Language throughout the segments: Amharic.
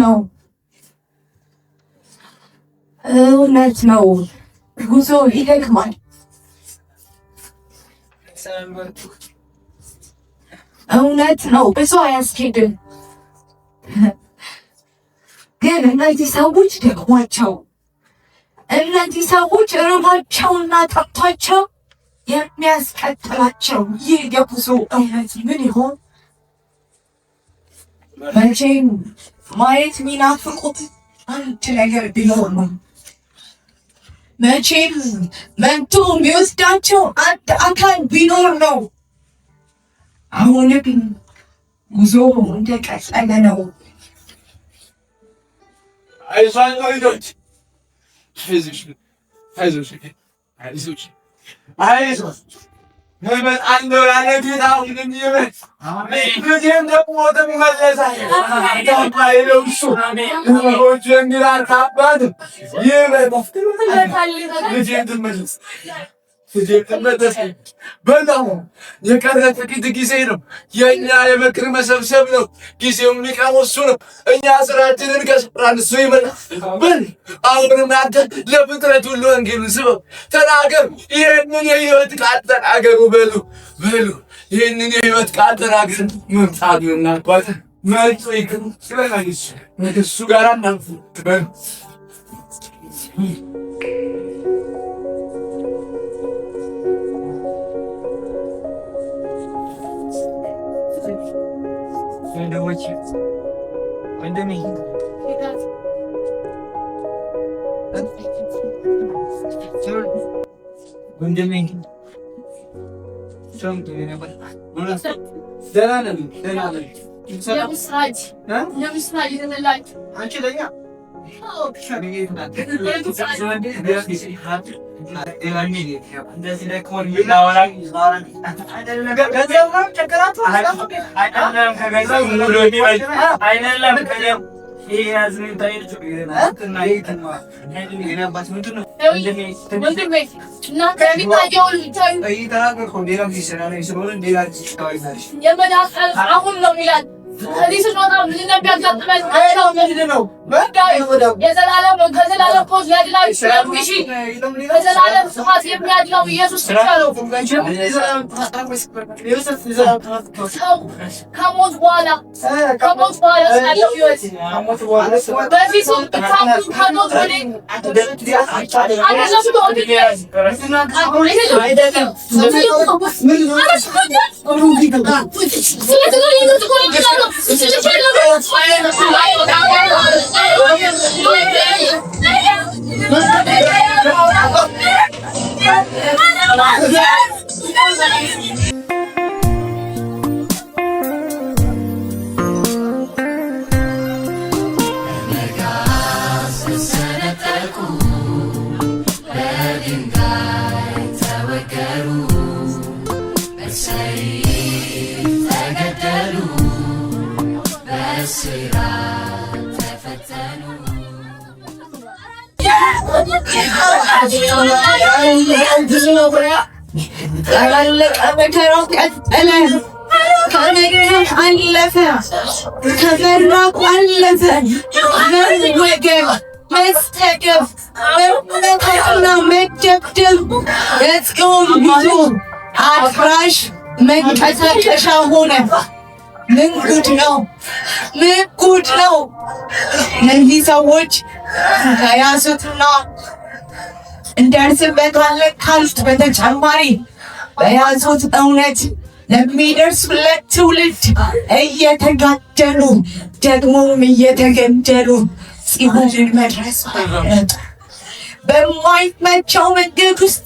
ነው፣ እውነት ነው። ጉዞ ይደክማል። እውነት ነው፣ ብዙ አያስኬድም። ግን እነዚህ ሰዎች ደክሟቸው፣ እነዚህ ሰዎች ርቧቸውና ጠምቷቸው የሚያስቀጥላቸው ይህ የጉዞ እውነት ምን ይሆን? መቼም ማየት የሚናፍቁት አንድ ነገር ቢኖር ነው። መቼም መጥቶ የሚወስዳቸው አንድ አካል ቢኖር ነው። አሁንም ጉዞ እንደቀጠለ ነው። አይዟችሁ ልጆች፣ አይዞሽ፣ አይዞሽ፣ አይዞሽ፣ አይዞሽ። እመጣለሁ ያለ ጌታ አሁንም ይመጣል። ልጄም ደግሞ ትመለሳለች። የማይለው እሱ ልጆች የሚራራ አባት ይመጣል። ልጄም ትመለስ ልጄም ትመለስ። በጣም የቀረ ጥቂት ጊዜ ነው። የእኛ የምክር መሰብሰብ ነው። ጊዜው የሚቀመው እሱ ነው። እኛ ስራችንን ከሰራን እሱ ይመጣል። በል አሁንም አንተ ለፍጥረት ሁሉ ወንጌሉን ስበክ፣ ተናገር። ይህንን የህይወት ቃል ተናገሩ። በሉ በሉ፣ ይህንን የህይወት ቃል ተናገር። መምጣቱ እናቋት መርጦ ይክሩ እሱ ጋር እናንፉ በሉ። ወንድሞች፣ ወንድሜ፣ ወንድሜ፣ ደህና ነን፣ ደህና ነን። የምስራች የምስራች የተላችሁ። አንቺ ለኛ ወንድሜ እናንተ የሚታየውን የመዳን ቀን አሁን ነው ይላል። ከዚህ ስንወጣ ምን እንደሚያጋጥመን የዘላለም ከዘላለም ሞት ሊያድናችሁ የሚችል፣ ከዘላለም ጥፋት የሚያድነው ኢየሱስ ብቻ ነው። ሰው ከሞት በኋላ ስላለው ሕይወት በፊቱም ብታምኑ ከሞት ወደ አይደለም ወንድሜ። ተሰነጠቁ፣ በድንጋይ ተወገሩ፣ በሰይፍ ተገደሉ፣ በእስራት ተፈተኑ። አላለቀ፣ መከራው ቀጠለ። ከመገረም አለፈ፣ ከመራቁ አለፈ። መወገር፣ መሰደብ፣ መመታትና መደብደብ የጽዮን ጉዞ አፍራሽ መንቀሳቀሻ ሆነ። ምን ጉድ ነው! ምን ጉድ ነው! እነዚህ ሰዎች ከያዙትና እንደርስበታለን ካሉት በተጨማሪ በያዙት እውነት ለሚደርሱለት ትውልድ እየተጋደሉ ደግሞም እየተገደሉ ጽዮንን መድረስ መረጡ። በማይመቸው መንገድ ውስጥ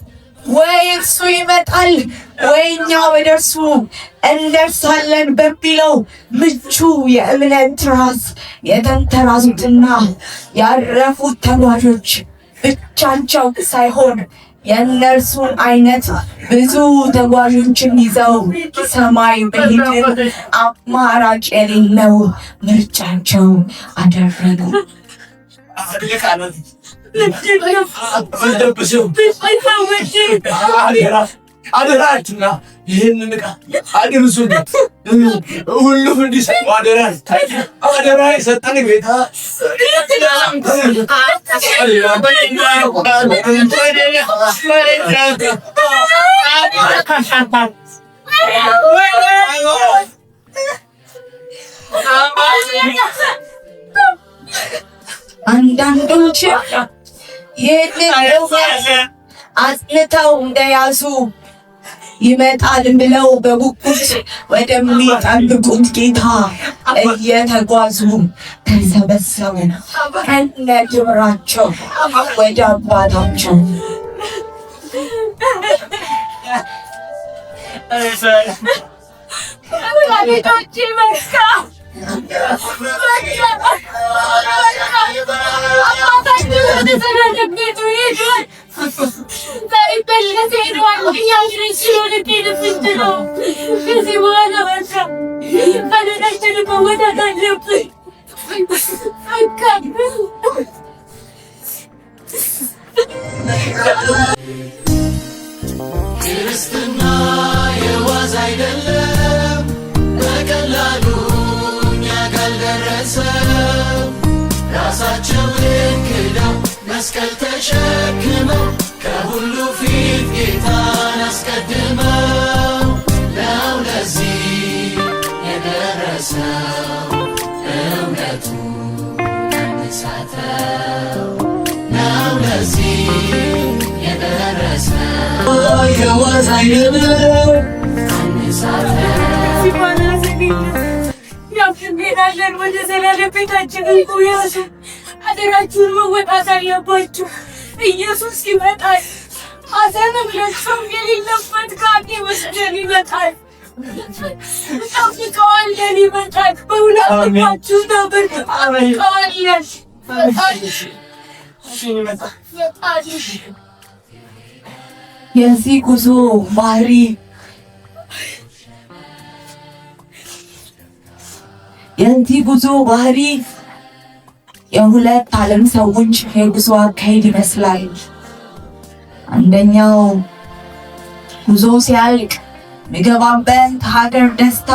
ወይ እርሱ ይመጣል ወይ እኛ ወደ እርሱ እንደርሳለን በሚለው ምቹ የእምነት ትራስ የተንተራሱትና ያረፉት ተጓዦች ብቻቸው ሳይሆን የእነርሱን አይነት ብዙ ተጓዦችን ይዘው ሰማይ መሄድን አማራጭ የሌለው ምርጫቸው አደረጉ። አደራችሁና ይህንን ዕቃ አድርሱልኝ። ሁሉም እንዲሰሙ አደራ አደራ የሰጠን ጌታ። አንዳንዶች ይህንን እውነት አጽንተው እንደያዙ ይመጣል ብለው በጉጉት ወደሚጠብቁት ጌታ እየተጓዙ ተሰበሰቡ ከነ ግብራቸው ወደ አባታቸው። ከዚህ በኋላ በቃ ሀዘናችንን መወጣት አለብን። በቃ ክርስትና የዋዛ አይደለም፣ በቀላሉ እኛ ጋር ደረሰ። ራሳቸውን ክደው መስቀል ተሸክመው ከሁሉ ፊት ጌታን አስቀድመው ነው ለዚህ የደረሰው። እምነቱ አንሳተው ነው ለዚህ የደረሰው። የዋዛ አይደለም። እንሄዳለን ወደ ዘላለም ቤታችን። እንቁ ያዙ፣ አደራችሁን መወጣት አለባችሁ። ኢየሱስ ይመጣል። ሐዘንም ለቅሶም የሌለበት ጋር ወስደን ይመጣል። እንጠብቀዋለን፣ ይመጣል። በእውነት ልባችሁ ነበር። እንጠብቀዋለን። ይመጣል። የዚህ ጉዞ ባህሪ የዚህ ጉዞ ባህሪ የሁለት ዓለም ሰዎች የጉዞ አካሄድ ይመስላል። አንደኛው ጉዞ ሲያልቅ ምገባበት ሀገር ደስታ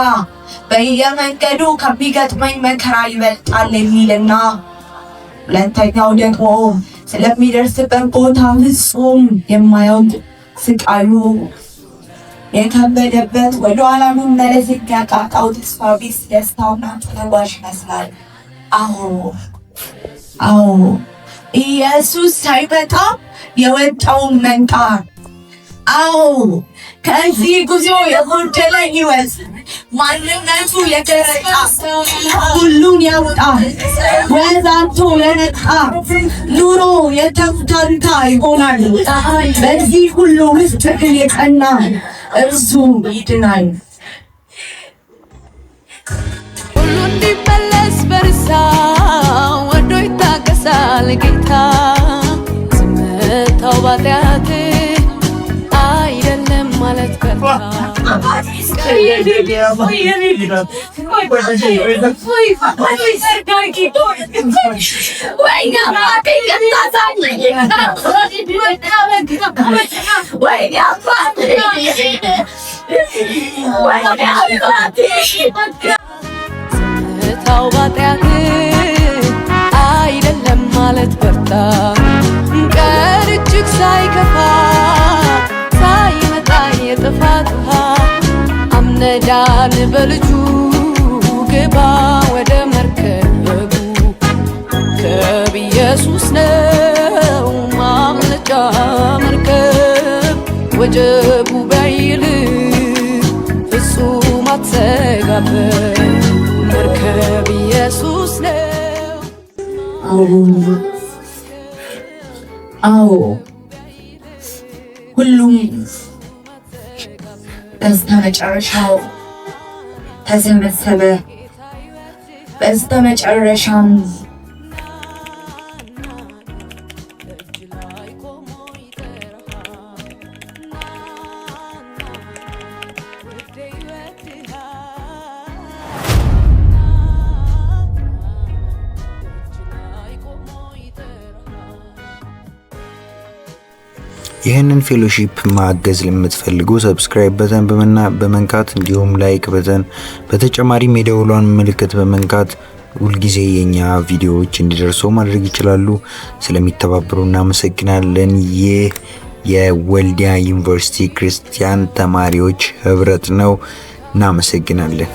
በየመንገዱ ከሚገጥመኝ መከራ ይበልጣል የሚልና ሁለተኛው ደግሞ ስለሚደርስበት ቦታ ፍጹም የማያውቅ ስቃዩ የከበደበት ወደኋላ መመለስ የሚያቃጣው ተስፋ ቢስ ደስታውና ተጓዥ ይመስላል። አዎ አዎ፣ ኢየሱስ ሳይመጣ የወጣውን መንጣ። አዎ፣ ከዚህ ጉዞ የጎደለ ሕይወት ማንነቱ የገረጣ ሁሉን ያውጣ ወዛቶ የነጣ ኑሮ የተምታታ ይሆናል። በዚህ ሁሉ ውስጥ ግን የቀና እርሱ ይድናል። ሁሉ እንዲመለስ በርሳ ወዶ ይታገሳል ጌታ። ዝምታው ባጢአት አይደለም ማለት በርታ። ዝምታው ባጢአት አይደለም ማለት በርታ። ቀን እጅግ ሳይከፋ ሳይመጣ የጥፋት ውሃ አምነዳን በልጁ ግባ ወደ መርከቡ። መርከብ ኢየሱስ ነው ማምለጫ መርከብ። ወጀቡ ቢያይል ፍጹም አትሰጋበት። መርከብ ኢየሱስ ነው። አዎ አዎ፣ ሁሉም በስተመጨረሻው ተሰበሰበ። በስተመጨረሻም ደጅ ላይ ቆሞ ይጠራሃል። ና ና ውዴ ይወድሃል። ና ደጅ ላይ ቆሞ ይጠራሃል። ይህንን fellowship ማገዝ ለምትፈልጉ subscribe button በመንካት እንዲሁም like button በተጨማሪም የደውሏን ምልክት በመንካት ሁልጊዜ የኛ ቪዲዮዎች እንዲደርሱ ማድረግ ይችላሉ። ስለሚተባበሩ እናመሰግናለን። ይህ የወልዲያ ዩኒቨርሲቲ ክርስቲያን ተማሪዎች ህብረት ነው። እናመሰግናለን።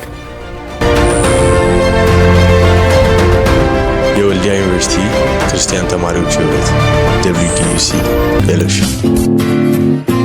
የወልዲያ ዩኒቨርሲቲ ክርስቲያን ተማሪዎች ህብረት WDUC fellowship.